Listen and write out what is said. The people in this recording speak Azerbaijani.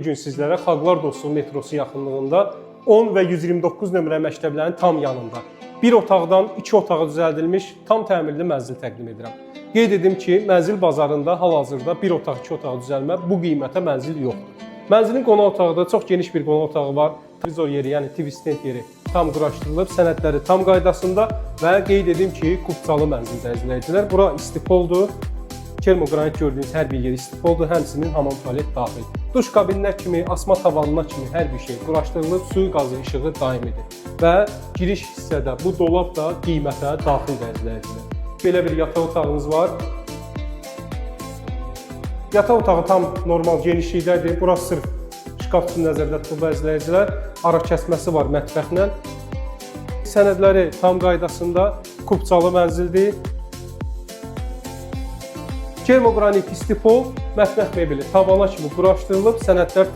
Bu gün sizlərə Xalqlar Dostluğu metrosu yaxınlığında 10 və 129 nömrə məktəblərinin tam yanında bir otaqdan iki otağa düzəldilmiş tam təmirli mənzil təqdim edirəm. Qeyd edim ki, mənzil bazarında hal-hazırda bir otaq, iki otağa düzəlmə bu qiymətə mənzil yoxdur. Mənzilin qonaq otağı da çox geniş bir qonaq otağı var. Televizor yeri, yəni TV stand yeri tam quraşdırılıb, sənədləri tam qaydasında və qeyd edim ki, kupçalı mənzildə izləyicilər. Bura istipoldur. Termoqranit gördüyünüz hər bir yer istipoldur, həmçinin hamam tualet daxil. Duş kabininə kimi, asma tavanına kimi hər bir şey quraşdırılıb, suyu, qazı, işığı daimidir. Və giriş hissədə bu dolab da qiymətə daxildir, izləyicilər. Belə bir yataq otağımız var. Yataq otağı tam normal genişlikdədir. Bura sırf şkaf üçün nəzərdə tutulub, izləyicilər. Ara kəsməsi var mətbəxlə. Sənədləri tam qaydasında, kupçalı mənzildir. Termoqranit istipol, mətbəx mebeli tavana kimi quraşdırılıb, sənədlər